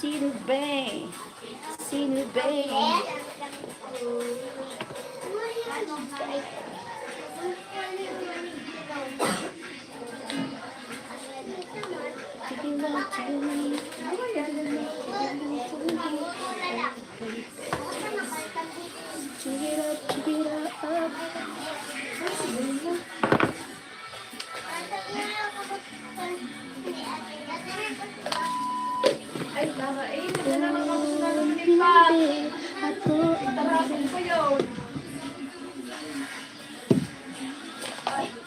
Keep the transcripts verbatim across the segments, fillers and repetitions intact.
Sinubay. Sinubay. Ay, tama. Eh, ito na naman ako sa nalulungkot pa. Ako, matarapin ko yun.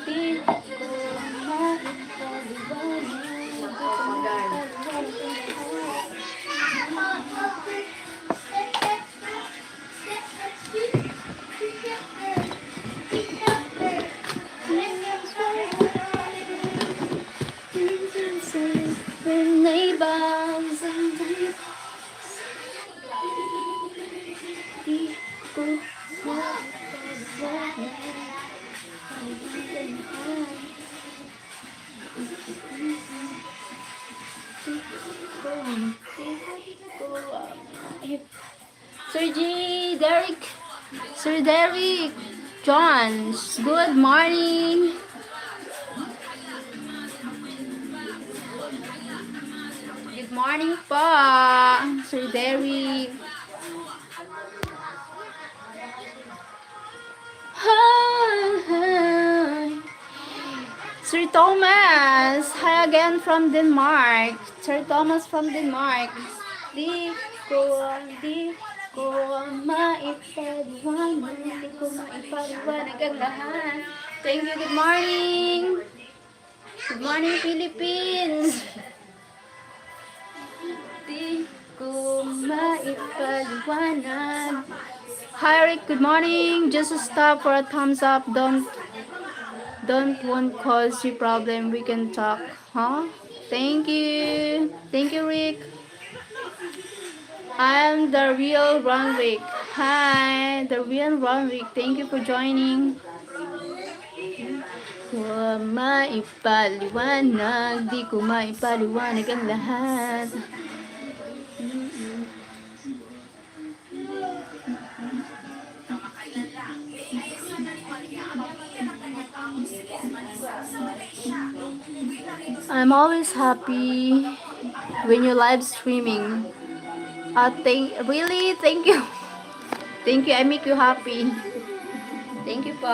Di ko maipaliwanag. Sir G, Derek, Sir Derek Johns, good morning. Good morning po, Sir Derek. Hi, hi. Sir Thomas, hi again from Denmark. Sir Thomas from Denmark. Di ko, di ko maipaliwanag, di ko maipaliwanag ang lahat. Thank you, good morning. Good morning, Philippines. Di ko maipaliwanag. Hi, Rick. Good morning. Just a stop for a thumbs up. Don't, don't won't cause you problem. We can talk, huh? Thank you. Thank you, Rick. I'm the real Ronwick. Hi, the real Ronwick. Thank you for joining. Ko maipaliwanag, di ko maipaliwanag ang lahat. I'm always happy when you live streaming. Ah, thank, really, thank you. Thank you, I make you happy. Thank you po.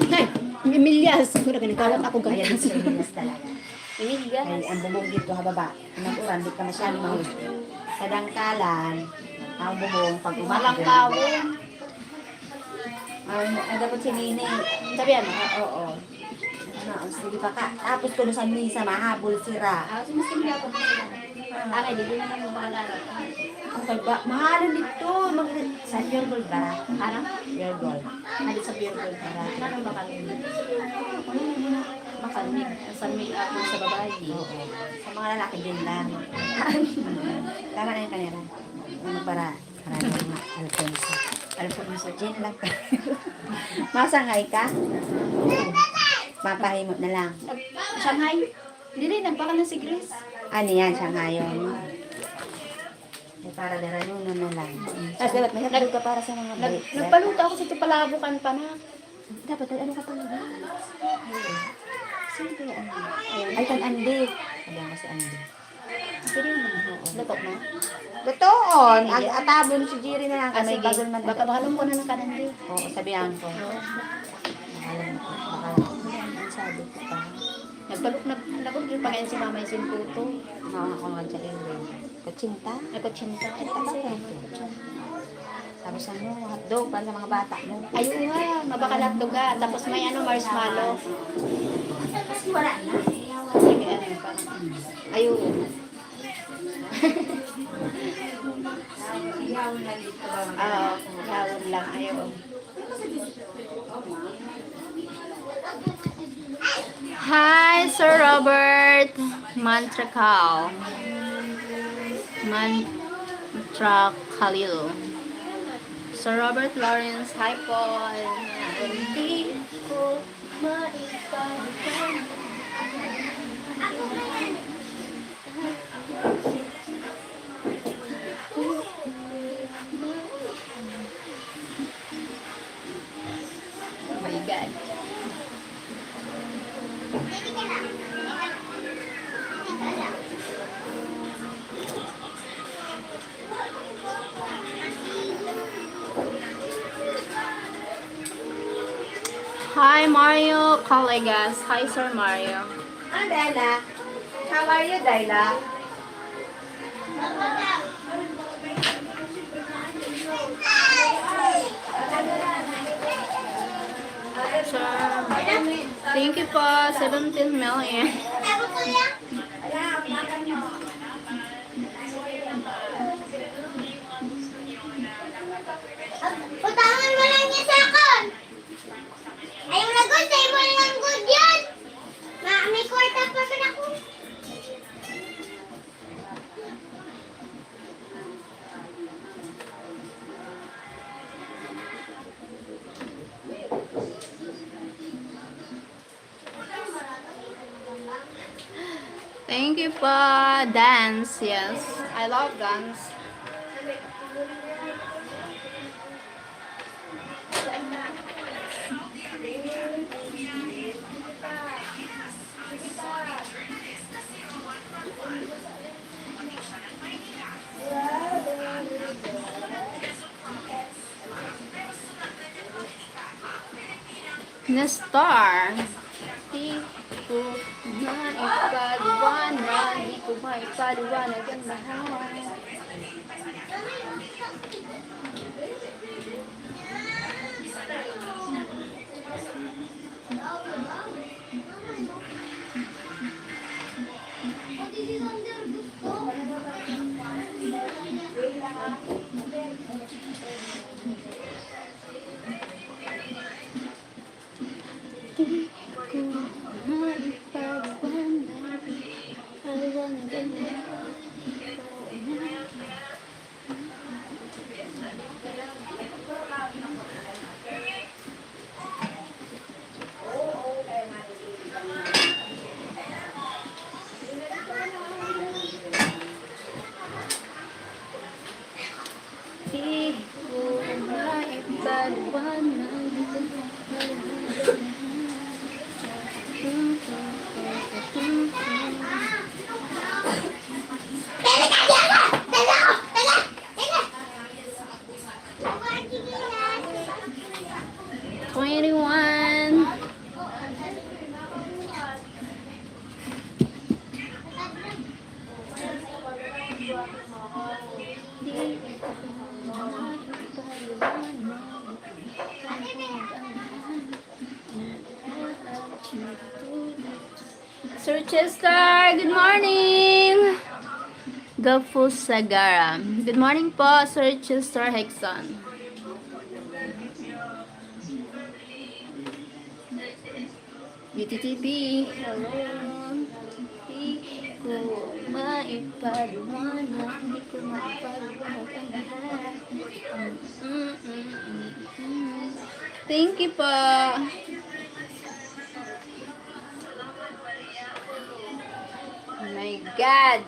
Nay, Emilia, siguro ka nagkawat akong Ayan, kagatas. Sa Pilipinas talaga. Emilia. Ay, ang bubong dito, ha baba. Nag-uran, di ka masyado mahulog. Sa dangkalan, ang bubong, pag umaga. Malangkawon. Ay, ay, dapat si Nini. Sabi ano? Ah, oo. Ah, sige pa ka. Tapos kung sa misa, mahabol sira. Ah, so mas hindi ako sila. Ah, hindi na lang mo makalala. Ang kay ba, mahalan dito. Mag-, sa Pure Gold ba? Ano? Pure Gold. Nandito sa Pure Gold ba? Ano ba kami? Makalmig. Sa mi-, ako sa babae. Oo. Sa mga lalaki din lang. Tama na yung kanila. Ano para? Maraming Alfonso. Alfonso, Jean lang. Masangay ka? Papahimot na lang. Shanghai? Dili, nagpaka na si Grace. Ano yan, Shanghai yun? Eh, para daranunan na lang. Tapos dapat may hotdog ka para sa mga nag-, bait. Nagpaluto ako sa ito, palabukan pa na. Dapat nag-ano ka talaga? Sino ba yan? Ay, kan Andy. Sabi ko si Andy. Sige na. Luto na? Lutoon. Sige. Ag-, atabon si Jerry na lang. Ah, kami sige. Bagol man. Baka bahalon ko na ng kanan, di. Oo, sabihan ko. Oo. Bahala na po. Baka ang sabi ko pa. Nagbalok na, nagbalok yung pakain si Mama yung sintuto. Oo, ako nga dyan, Elwin. Kutsinta? Ay, kutsinta. Ay, kutsinta. Tapos ano, hotdog para sa mga bata mo. Ayun nga, mabakal hotdog ka. Tapos may ano, marshmallow. Kasi wala na. Sige, ano pa. Ayun. Ihawon lang dito ba? Oo, ihawon lang. Ayun. Hi, Sir Robert Mantracal. Mantra Khalil. Sir Robert Lawrence, hi po. Hindi ko maipaliwanag. Oh my God. Hi, Mario Calegas. Hi, Sir Mario. Ah, Dela. How are you, Dela? Thank you po, seventeen million. Utangan mo lang niya sa akon. Ayaw na, Gus, sa imo lang gud yan. Ma, may kwarta pa sa ako. Thank you po. Dance, yes. I love dance. Nestar. Di ko maipaliwanag, di ko maipaliwanag ang lahat. Twenty-one. Sir Chester, good morning. Gafus Sagara. Good morning po, Sir Chester Hexon. B T T P, hello. Di ko maipaliwanag, di ko maipaliwanag ang lahat. Mm, mm, mm, mm. Thank you po. Oh my God.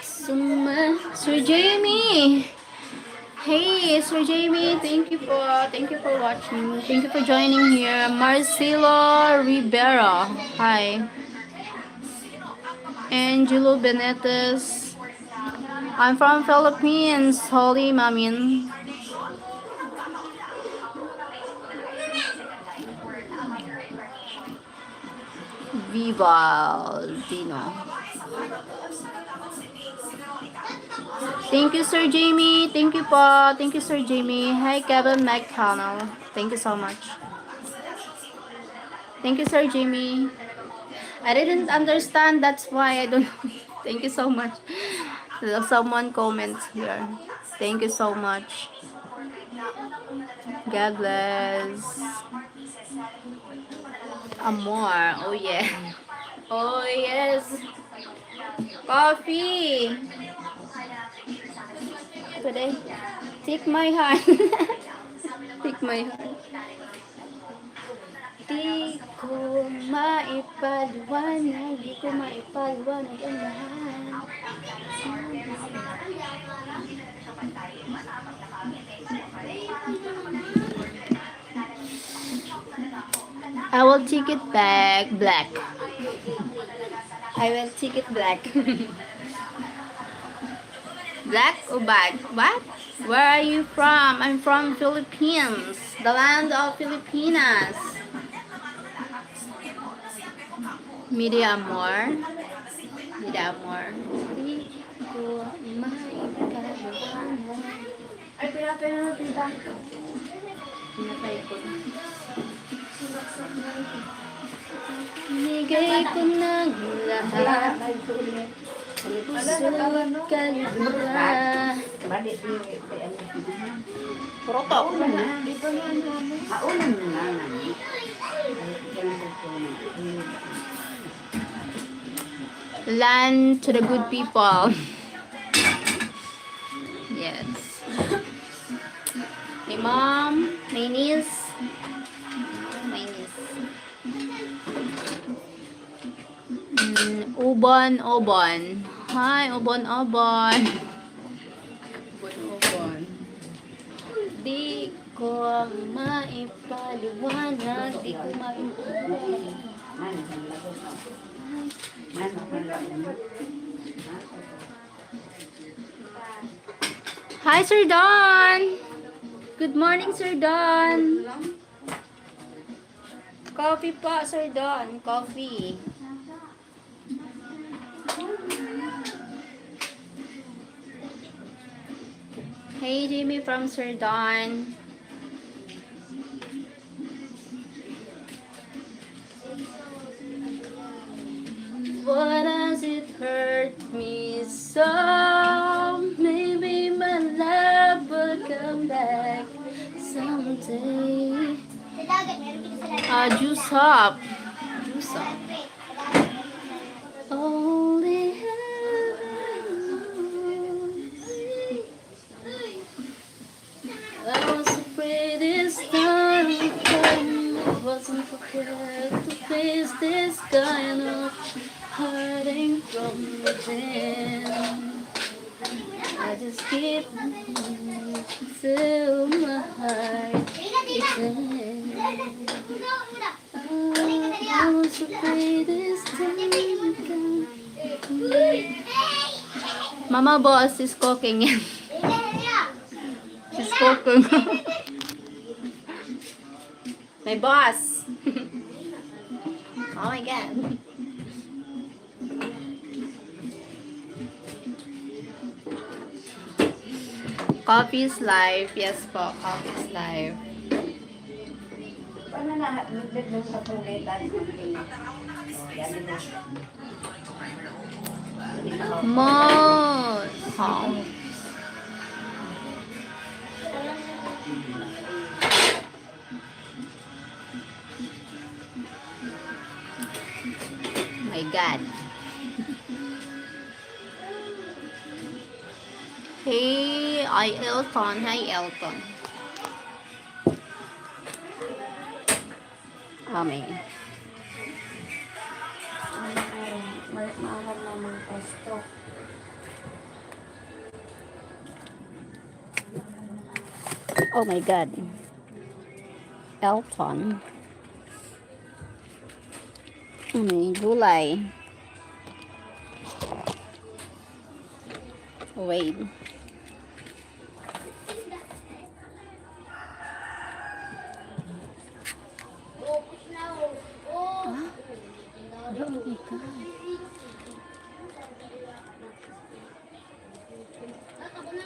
Suma-, Sir Jamie. Hey, Sir Jamie, thank you for, thank you for watching. Thank you for joining here. Marcelo Rivera. Hi. Angelo Benetes. I'm from Philippines. Holy Mamin. Vivaldino. Thank you, Sir Jamie. Thank you po. Thank you, Sir Jamie. Hi, Kevin McConnell. Thank you so much. Thank you, Sir Jamie. I didn't understand. That's why I don't. Thank you so much. Someone comments here. Thank you so much. God bless. Amor. Oh, yeah. Oh, yes. Coffee. Today. Take my heart. Take my heart. Di ko maipaliwanag, di ko maipaliwanag ang lahat. I will take it back, black. I will take it black. Black o bag? What? Where are you from? I'm from Philippines, the land of Filipinas. Midi Amor. Midi Amor. Di ko maipaliwanag. Ay, pinapay na natin ba? Pinapay ko na. Binigay ko ng lahat. Puso't kaluluwa. Puro to. Paulan na. Paulan na nga. Land to the good people. Yes. My mom, my niece, my niece. Mm, Ubon, Ubon. Hi, Ubon, Ubon. Ubon, Ubon. Di ko maipaliwanag, di ko maipaliwanag. Hi, Sir Don! Good morning, Sir Don! Coffee po, Sir Don. Coffee. Hey, Jimmy from Sir Don. Why does it hurt me so? Maybe my love will come back someday. Ah, juice up. Juice up. Only heaven knows. I was afraid this time I wasn't prepared to face this kind of hurting from within. I just keep till my heart is in. I was afraid this time. Mama Boss is cooking yan. She's cooking. My boss. Oh my God. Coffee is life. Yes po, coffee is life. Paano na, nagdag ng kapulitan? Mall. Oh. My God. Hey, I Elton. Hi, Elton. Amen. May, may, may, may, may, may, may, Oh my God. Elton. May gulay. Wait. Ah? Oh my God.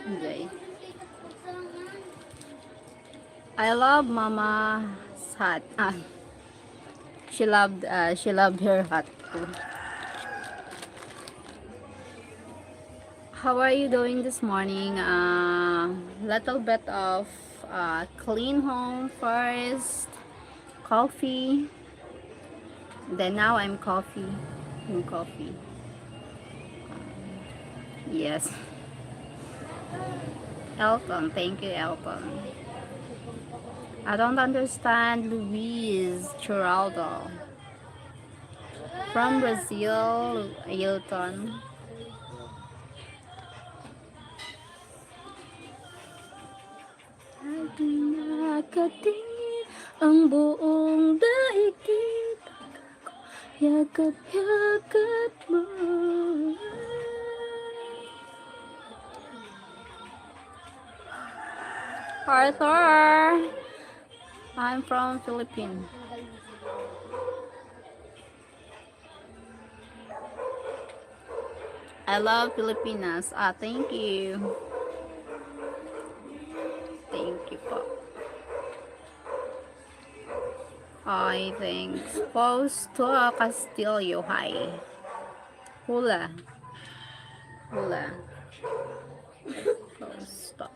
Enjoy. I love Mama's hat. Ah, she loved, uh, she loved her hat too. How are you doing this morning? Uh, little bit of uh, clean home first, coffee. Then now I'm coffee. In coffee. Yes. Elton, thank you, Elton. I don't understand Luis Geraldo. From Brazil, Elton. Nakatingin ang buong daigdig. Yakap-yakap mo. Arthur, I'm from Philippines. I love Filipinas. Ah, thank you. Thank you po. Ay, thanks. Fausto Castillo, hi. Hola. Hola. Fausto.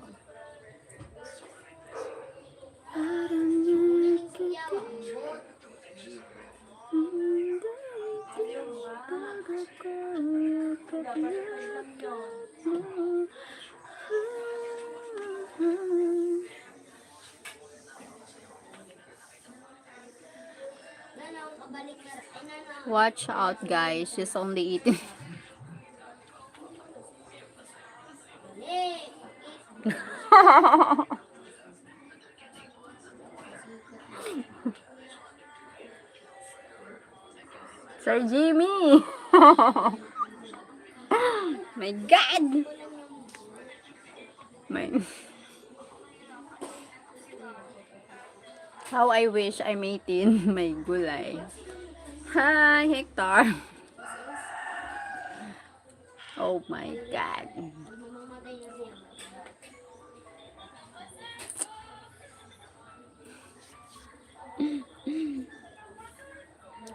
Watch out, guys. She's only eating. Sir Jimmy! My God! My... How I wish I'm eighteen. May gulay. Hi, Hector! Oh my God.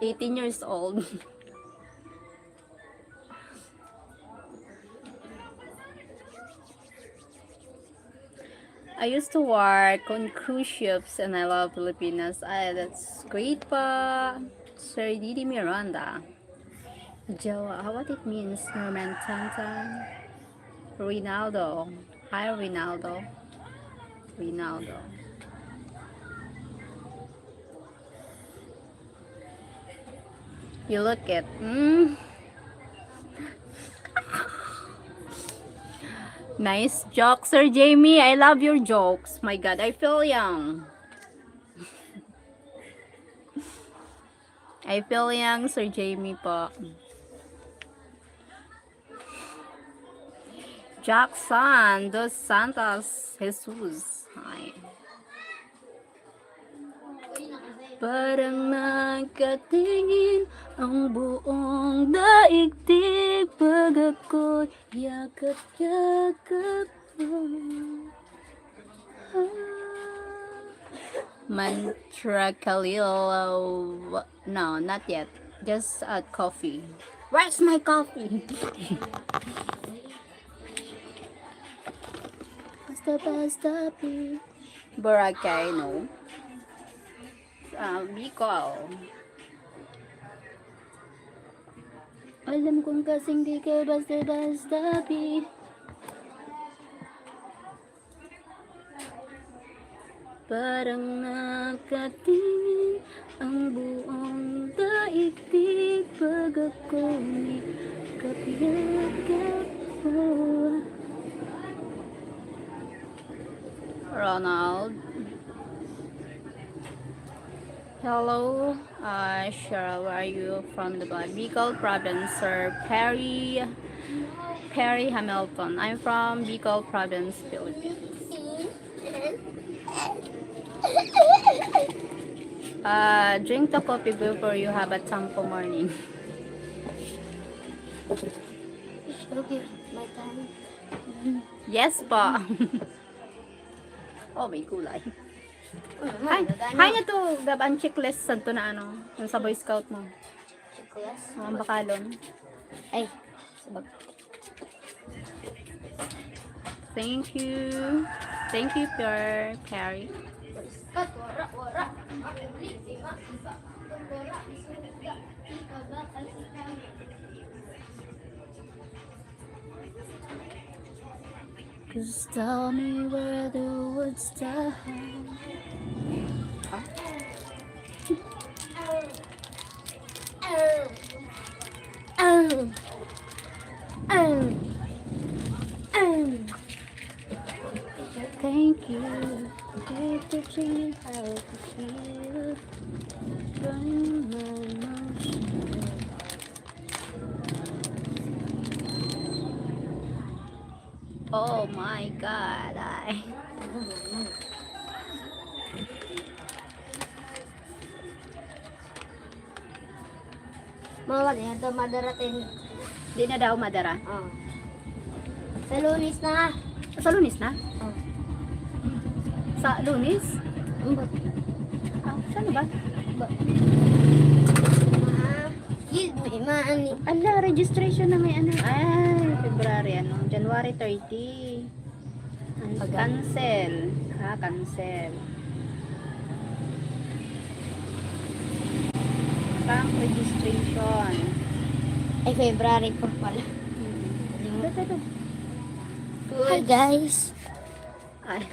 Eighteen years old. I used to work on cruise ships and I love Filipinas. Ah, that's great pa. Sir Didi Miranda. Jowa, what it means, Norman Tantan? Rinaldo. Hi, Rinaldo. Rinaldo. You look it. Mm. Nice joke, Sir Jamie. I love your jokes. My God, I feel young. I feel young, Sir Jamie po. Jackson dos Santos Jesus. Hi. Parang nakatingin ang buong daigdig pag ako'y yakap-yakap mo. Mantra Khalil, uh, no, not yet. Just a coffee. Where's my coffee? Basta, basta, pi-, Boracay, no? Ah, Bicol. Alam kong kasing di ka basta-basta, pi-, Parang nakatingin ang buong daigdig pag ako'y yakap-yakap mo. Ronald. Hello, uh, Cheryl, where are you from the Bicol province, sir? Perry, Perry Hamilton. I'm from Bicol province, Philippines. Uh, drink the coffee before you have a Tampo morning. Okay, my time. Yes po. Oh, may kulay. Hay, hay na to, Gab, ang checklist santo na ano, yung sa Boy Scout mo. Checklist? Oh, ang bakalon. Ay, sabag. Thank you. Thank you, Pierre, Perry. Kat, wara, wara. Ang public, di ba? Iba. Wara, isunod ka. Ikaw ba? Kasi kami. Just tell me where the woods die. Thank you. Thank you, Jesus. I will feel from my emotions. Oh my God, ay. Mawala na to, madarating. Di na daw madara. Oh. Sa Lunes na. Sa Lunes na? Oh. Sa Lunes? Ambot. Ah, saan ba? Ba- Ah, yield, may money. Ala, registration na may ano. Ay, February, ano? January thirty. Pag- Cancel. Ah, cancel. Bank registration. Ay, February four pala. Hmm. Ito, ito, ito. Hi, guys. Ay.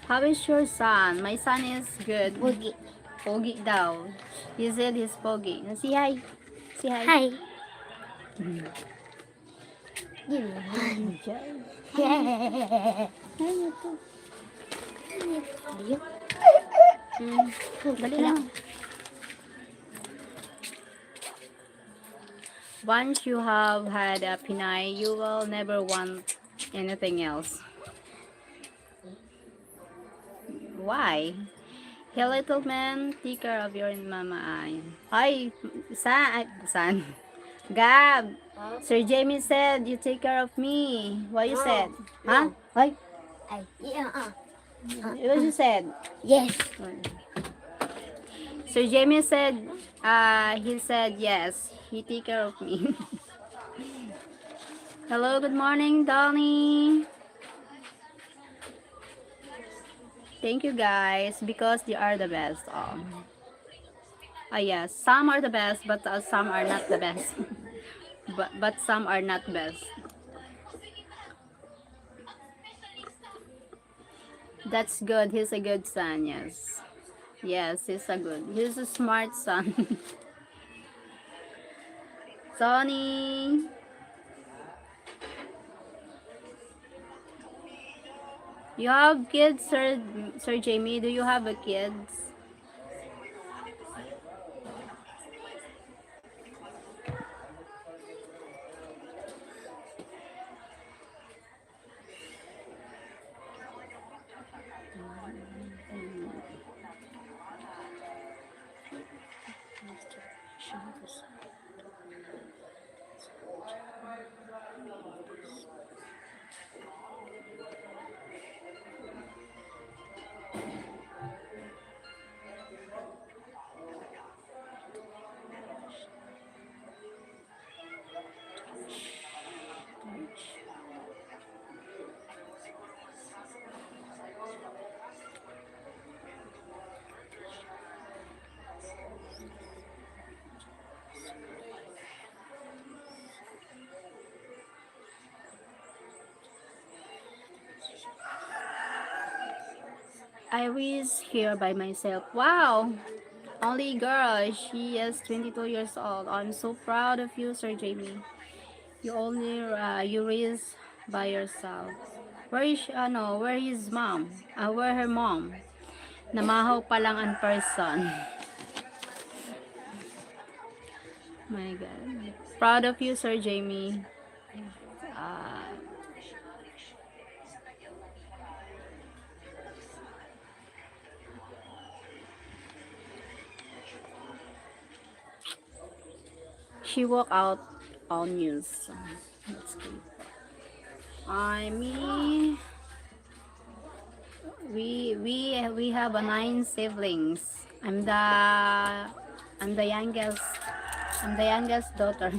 How is your son? My son is good. Pogi. Pogi daw. He said he's pogi. Say hi. Say hi. Hi. Hmm. Yun naman. Diyan. Ano to? Ayun. Hmm. Dali lang. Once you have had a Pinay, you will never want anything else. Why? Hey, little man, take care of your mama. Ay. Ay, sa, ay, san? Gab, Huh? Sir Jamie said, "You take care of me." What you No. said? No. Ha? Ay. Ay, yeah, ah. What you said? Yes. Sir Jamie said, uh, he said, "Yes, he take care of me." Hello, good morning, Donnie. Thank you, guys, because they are the best. Oh. Ah, yes, some are the best, but, uh, some are not the best. But, but some are not best. That's good. He's a good son, yes. Yes, he's a good. He's a smart son. Sonny. You have kids, Sir, Sir Jamie? Do you have a kids? I was here by myself. Wow! Only girl, she is twenty-two years old. I'm so proud of you, Sir Jamie. You only, uh, you raise by yourself. Where is, ano, where his mom? Ah, where her mom? Namahaw pa lang in person. My God. Proud of you, Sir Jamie. Ah. She walk out on news. Let's go. I mean, we we we have a nine siblings. I'm the I'm the youngest. I'm the youngest daughter.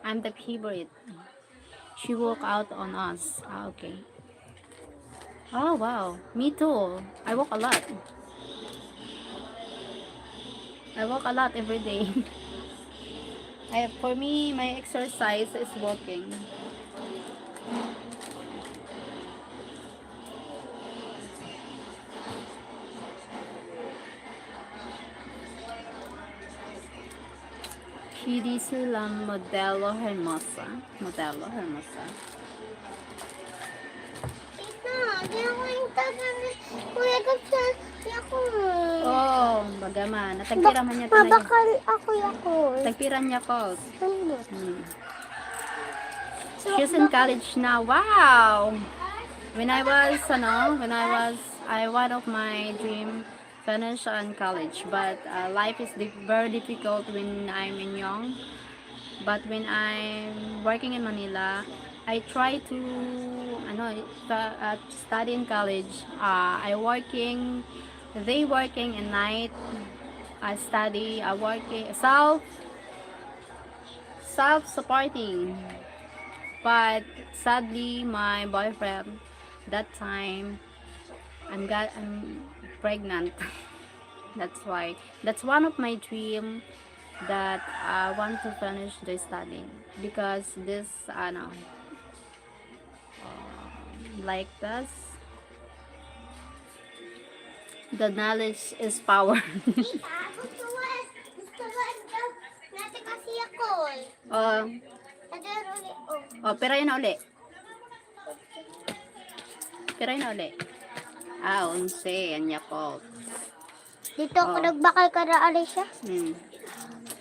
I'm the favorite. She walk out on us. Ah, okay. Oh, wow. Me too. I walk a lot. I walk a lot every day. I, for me, my exercise is walking. She dice la modelo hermosa. Modelo hermosa. Tita, di ako yung taga ni Kuya Gab sa Yakult. Oh, baga man. Natagpira man niya talaga. Mabakal ako Yakult. Tagpira niya ko. Ano? Hmm. She's in college now. Wow! When I was, ano, when I was, I one of my dream finish on college, but uh, life is di- very difficult when I'm in young. But when I'm working in Manila, I try to, ano, sta- uh, study in college. Uh, I working, they working in night. I study, I working self, self-supporting. But sadly, my boyfriend that time, I'm got I'm pregnant. That's why. That's one of my dream that I want to finish the study because this, ano, um, like this, the knowledge is power. Tita, gusto ko, gusto ko, gusto ko, dati kasi ako eh. Oh, Nagkaroon oh. oh, pira yun na uli. Pira yun na uli. Ah, onse, ang Yakult. Dito ako Oh. nagbakal ka na, Alicia. Hmm.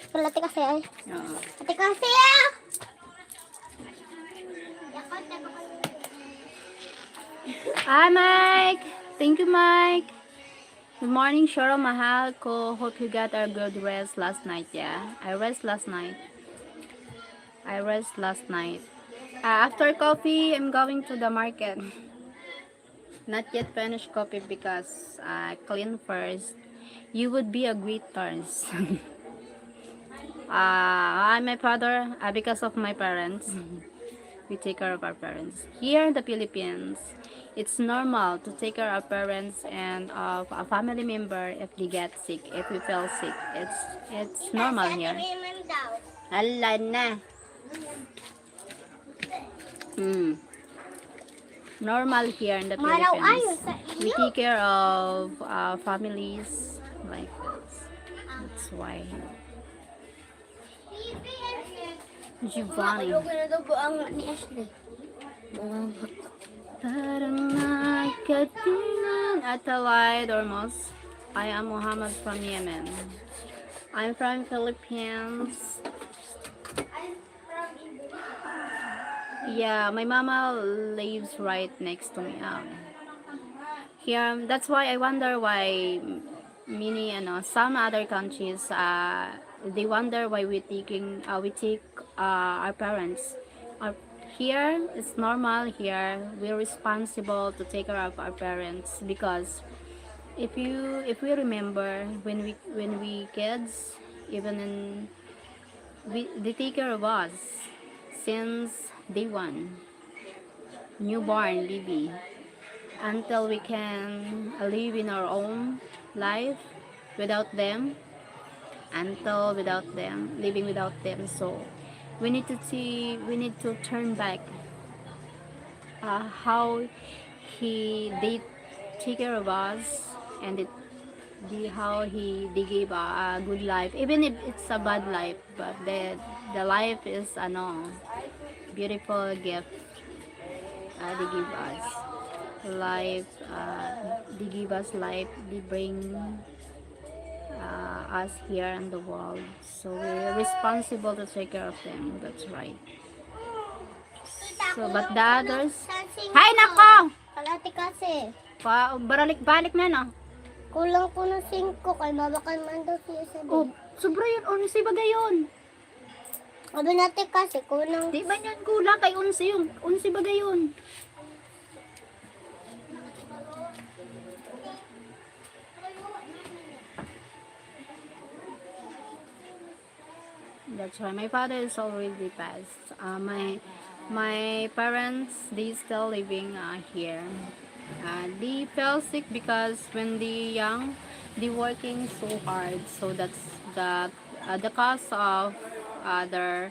Kalati kasi ay. Oo. Ate kasi ah! Hi, Mike! Thank you, Mike! Good morning, Shoro Mahal ko. Hope you got a good rest last night, yeah? I rest last night. I rest last night. Uh, after coffee, I'm going to the market. Not yet finished coffee because uh, clean first. You would be a great parents. Uh, I'm my father uh, because of my parents. We take care of our parents. Here in the Philippines, it's normal to take care of parents and of a family member if they get sick, if we fell sick. It's it's normal here. Ate Mimim daw. Hala na. Hmm. Normal here in the Maraw ayo Philippines. sa We iyo. Take care of uh, families like this. That's why. Giovanni. Ano na daw po ang ni Ashley? Parang nagkatingin at the light almost. I am Muhammad from Yemen. I'm from Philippines. Yeah, my mama lives right next to me. Um, here, that's why I wonder why many, ano, some other countries, uh, they wonder why we taking, uh, we take uh, our parents. Our, here, it's normal here. We're responsible to take care of our parents because if you if we remember when we when we kids, even in we they take care of us since day one, newborn baby, until we can live in our own life without them, until without them, living without them. So we need to see, we need to turn back uh, how he they take care of us and it, the how he they gave a, a good life, even if it's a bad life, but the the life is ano beautiful gift uh, they give us. Life, uh, they give us life, they bring uh, us here in the world. So we're responsible to take care of them. That's right. So, but the others, hay nako! Kalati kasi. Pa, baralik-balik na, no? Kulang po ng singko, kay mabakan man daw siya sa Oh, sobra yun. Onse bagay yun. Sabi natin kasi, kulang. Di man yun kulang, kay onse yun. Onse bagay yun. That's why my father is already passed. Uh, my my parents, they still living uh, here. Uh, they fell sick because when they young, they working so hard. So that's the uh, the cause of uh, their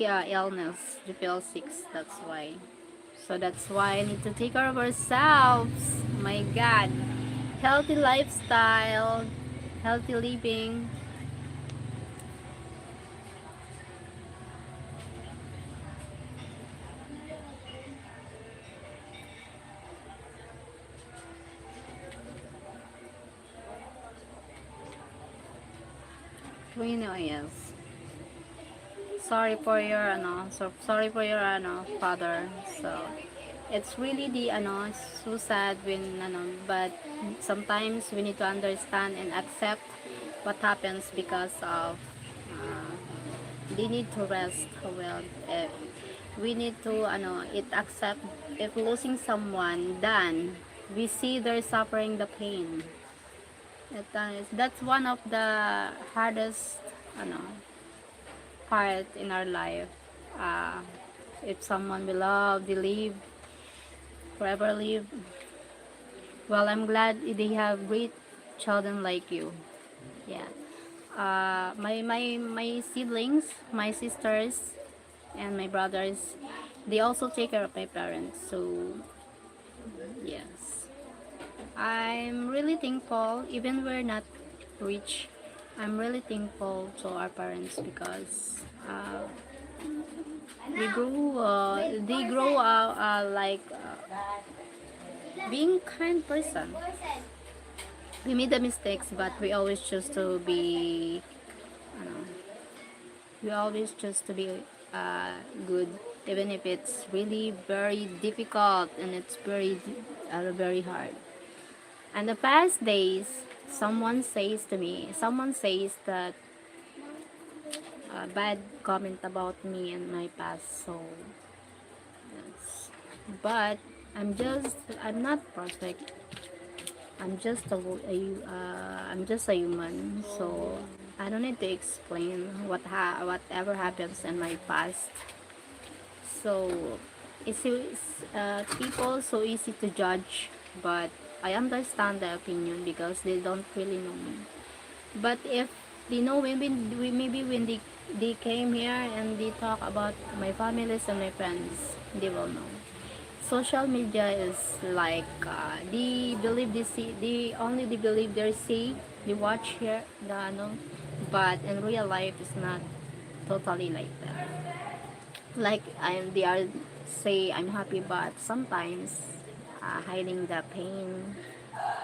yeah, illness. They fell sick. That's why. So that's why I need to take care of ourselves. My God. Healthy lifestyle, healthy living. Queen, oh yes. Sorry for your, ano, so, sorry for your, ano, father. So, it's really the, ano, so sad when, ano, but sometimes we need to understand and accept what happens because of uh, they need to rest well. Uh, we need to, ano, it accept if losing someone, then we see their suffering, the pain. That is, that's one of the hardest, ano, part in our life. Uh, if someone we love, they leave, forever leave, well, I'm glad they have great children like you. Yeah. Uh, my, my, my siblings, my sisters, and my brothers, they also take care of my parents. So, yes. I'm really thankful, even we're not rich, I'm really thankful to our parents because uh, we grew, uh, they grow uh, uh, like uh, being kind person. We made the mistakes, but we always choose to be, ano, we always choose to be uh, good, even if it's really very difficult and it's very, uh, very hard. And the past days, someone says to me, someone says that uh, bad comment about me and my past. So, yes. But I'm just, I'm not perfect. I'm just a, wo- a hu- uh, I'm just a human. So I don't need to explain what ha- whatever happens in my past. So it's, it's uh, people so easy to judge, but I understand their opinion because they don't really know me. But if they know, maybe maybe when they they came here and they talk about my families and my friends, they will know. Social media is like uh, they believe they see, they only they believe they see, they watch here, the ano, but in real life it's not totally like that. Like I'm, they are say I'm happy, but sometimes uh, hiding the pain,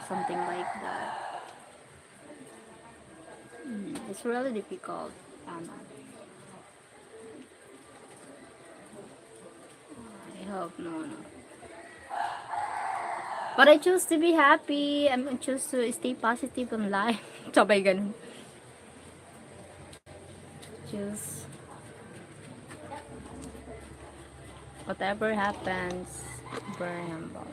something like that. Mm, it's really difficult. Ano. I hope no, no. But I choose to be happy. I choose to stay positive in life. Sabay ganun. Choose. Whatever happens, very humble.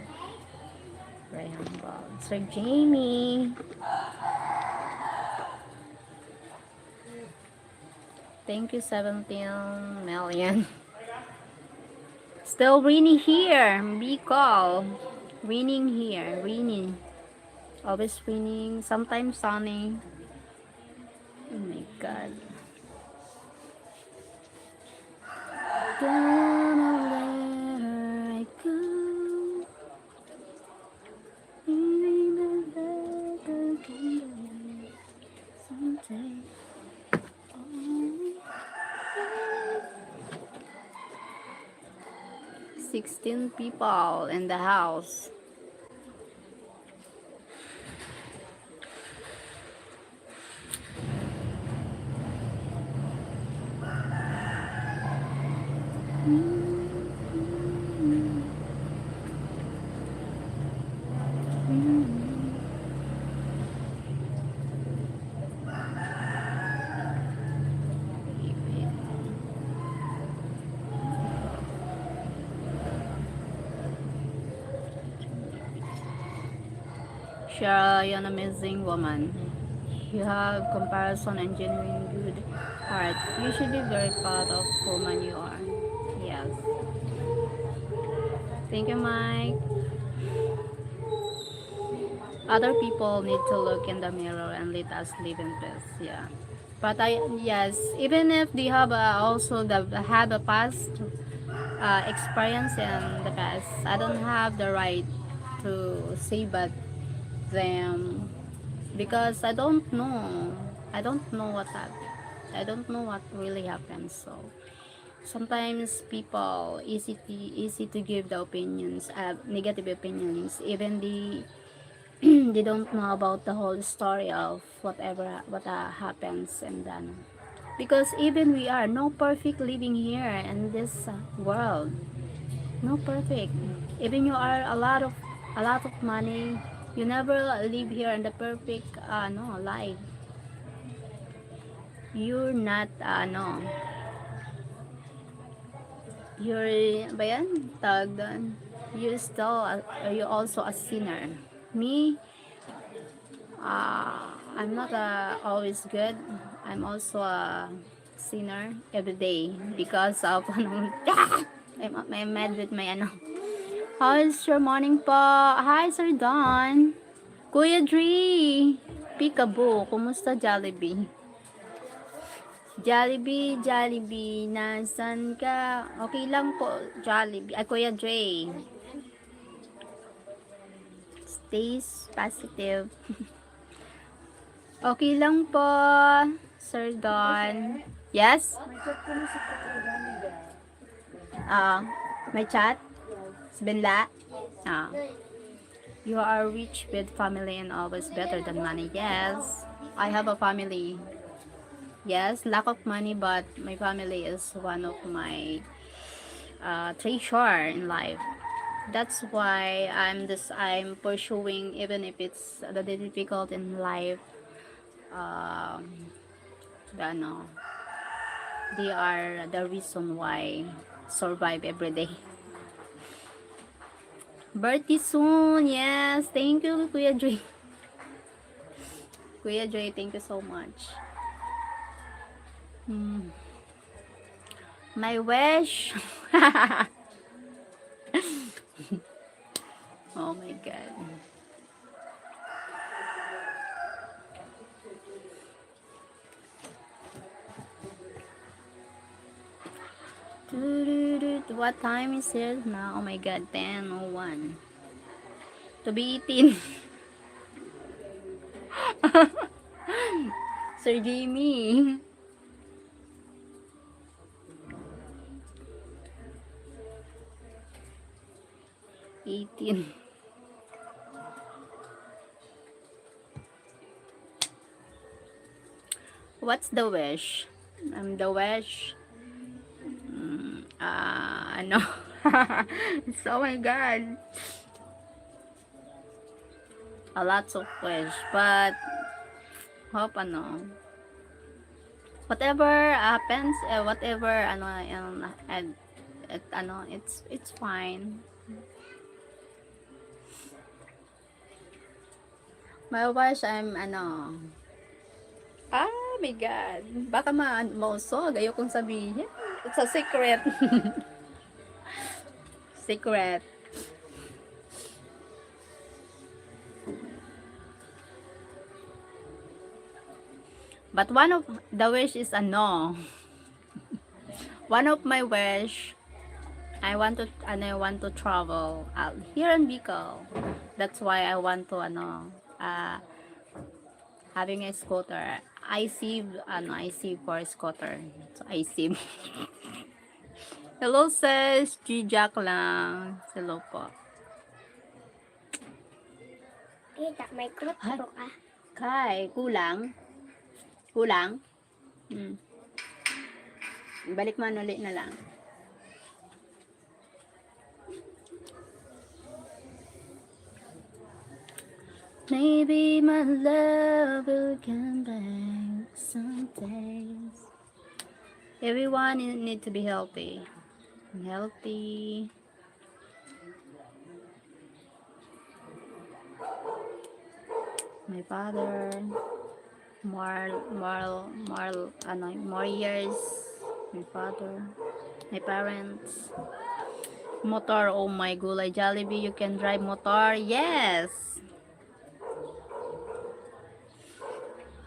Very humble. Sir Jamie. Thank you, seventeen million. Still rainy here. Bicol. Raining here. Raining. Always raining. Sometimes sunny. Oh my God. Gonna let her go. Someday. sixteen people in the house. Cheryl, you're an amazing woman. You have comparison and genuine good heart. You should be very proud of woman you are. Yes. Thank you, Mike. Other people need to look in the mirror and let us live in peace. Yeah. But I, yes, even if they have a, also the, have a past uh, experience in the past, I don't have the right to say bad them because I don't know. I don't know what happened. I don't know what really happened. So sometimes people easy to, easy to give the opinions, uh, negative opinions, even they they don't know about the whole story of whatever what uh, happens and then because even we are no perfect living here in this uh, world, no perfect. Even you are a lot of a lot of money, you never live here in the perfect uh, no life. You're not uh, no you're ba yan tawag doon, you still uh, you also a sinner. Me, uh, I'm not uh, always good. I'm also a sinner every day because of ano, I'm, I'm mad with my ano. How's your morning po? Hi, Sir Don. Kuya Dre, Peekaboo, kumusta Jollibee? Jollibee, Jollibee, nasan ka? Okay lang po, Jollibee. Ay, Kuya Dre. Stays positive. Okay lang po, Sir Don. Yes? Ah, may chat? Si Benla? Ah. You are rich with family and always better than money. Yes, I have a family. Yes, lack of money, but my family is one of my uh, treasure in life. That's why I'm this I'm pursuing even if it's the difficult in life. Um, the, ano, they are the reason why survive every day. Birthday soon, yes. Thank you, Kuya Joy. Kuya Joy, thank you so much. Hmm. My wish. Oh my God. Tururut. What time is it now? Oh my God, ten oh one. To be eighteen. Sir Jamie. Eighteen. What's the wish? Um, the wish. Mm, ah, ano? So, oh my God. A lot of wish, but hope ano. Whatever happens, uh, whatever ano, um, and it, ano, it's it's fine. My wish, I'm ano. Ah, my God. Baka ma mausog. Ayokong sabihin. It's a secret. Secret. But one of the wish is ano. One of my wish, I want to, ano, I want to travel out here in Bicol. That's why I want to, ano, uh, having a scooter. I save, ano, I save for a scooter. So, I save. Hello, sis. G-Jack lang. Hello po. Kita, may Ay. Kutro ka. Kay, kulang? Kulang? Hmm. Balik man uli na lang. Maybe my love will come back some days. Everyone need to be healthy. Healthy. My father, more, more, more, ano, more years. My father, my parents. Motor, oh my gulay, Jollibee, you can drive motor. Yes!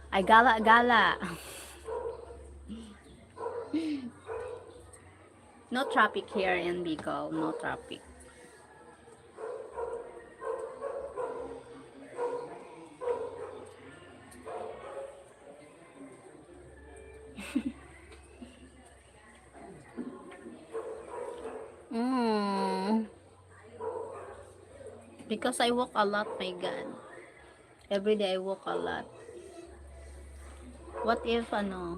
Ay, gala-gala. No traffic here in Bicol. No traffic. Mm. Because I walk a lot, my God. Every day I walk a lot. What if, ano?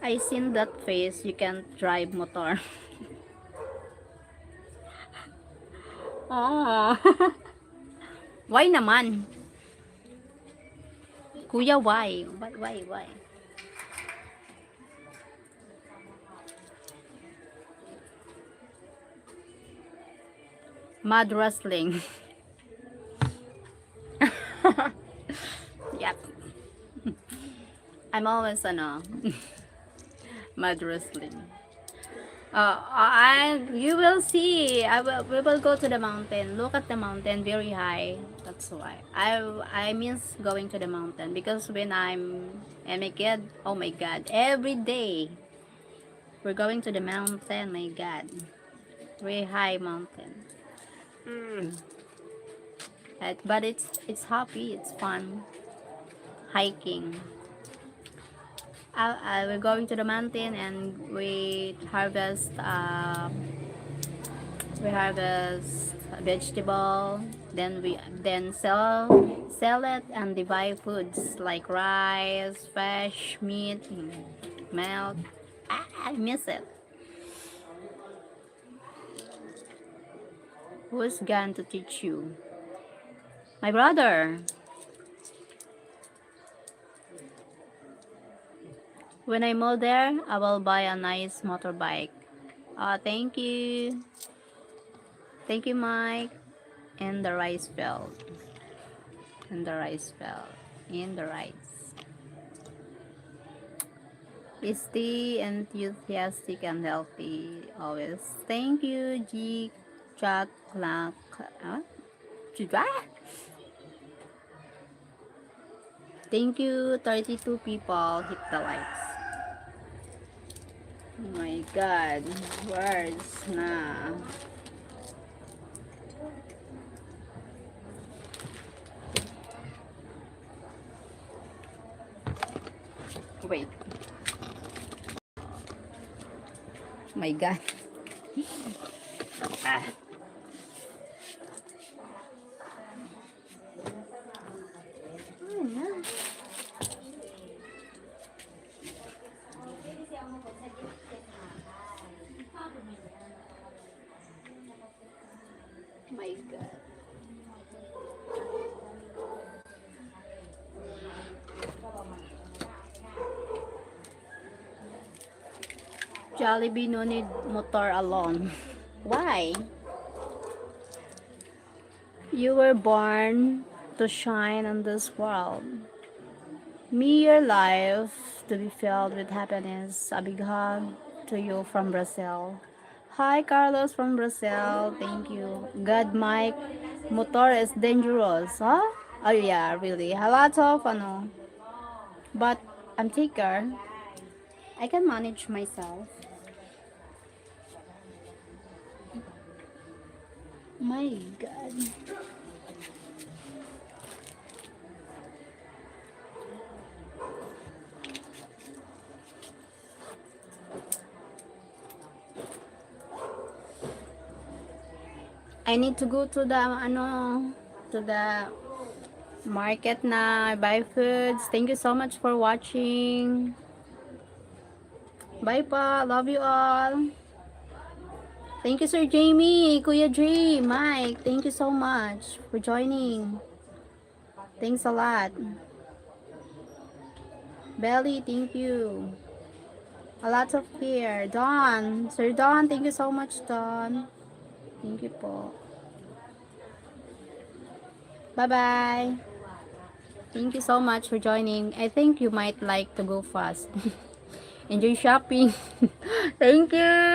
I seen that face, you can't drive motor. Oh. Why naman? Kuya, why? Why, why, why? Mad wrestling. Yep. I'm always, ano, mad wrestling. Uh, I, you will see. I will, we will go to the mountain. Look at the mountain, very high. That's why. I, I miss going to the mountain because when I'm, I'm a kid, oh my God, every day we're going to the mountain, my God. Very high mountain. Mm. But, but it's, it's happy, it's fun. Hiking. Uh, uh, we're going to the mountain and we harvest, uh, we harvest vegetable. Then we, then sell, sell it and they buy foods like rice, fish, meat, mm, milk. Ah, I miss it. Who's going to teach you? My brother. When I move there, I will buy a nice motorbike. Ah, thank you. Thank you, Mike. And the rice field. And the rice field. In the rice. Stay enthusiastic and healthy always. Thank you, G Chat Clock. Ah? Diba? Thank you, thirty-two people. Hit the likes. Oh my God. Words na. Wait. My God. Ah. My God. Jollibee no need motor alone. Why? You were born to shine in this world. May your life to be filled with happiness. A big hug to you from Brazil. Hi, Carlos from Brazil. Thank you. God, Mike, motor is dangerous, huh? Oh, yeah, really. A lot of, ano, but I'm taker. I can manage myself. My God. I need to go to the, ano, to the market na buy foods. Thank you so much for watching. Bye pa. Love you all. Thank you, Sir Jamie, Kuya J, Mike. Thank you so much for joining. Thanks a lot. Belly, thank you. A lot of care. Don, Sir Don, thank you so much, Don. Thank you po. Bye-bye. Thank you so much for joining. I think you might like to go fast. Enjoy shopping. Thank you.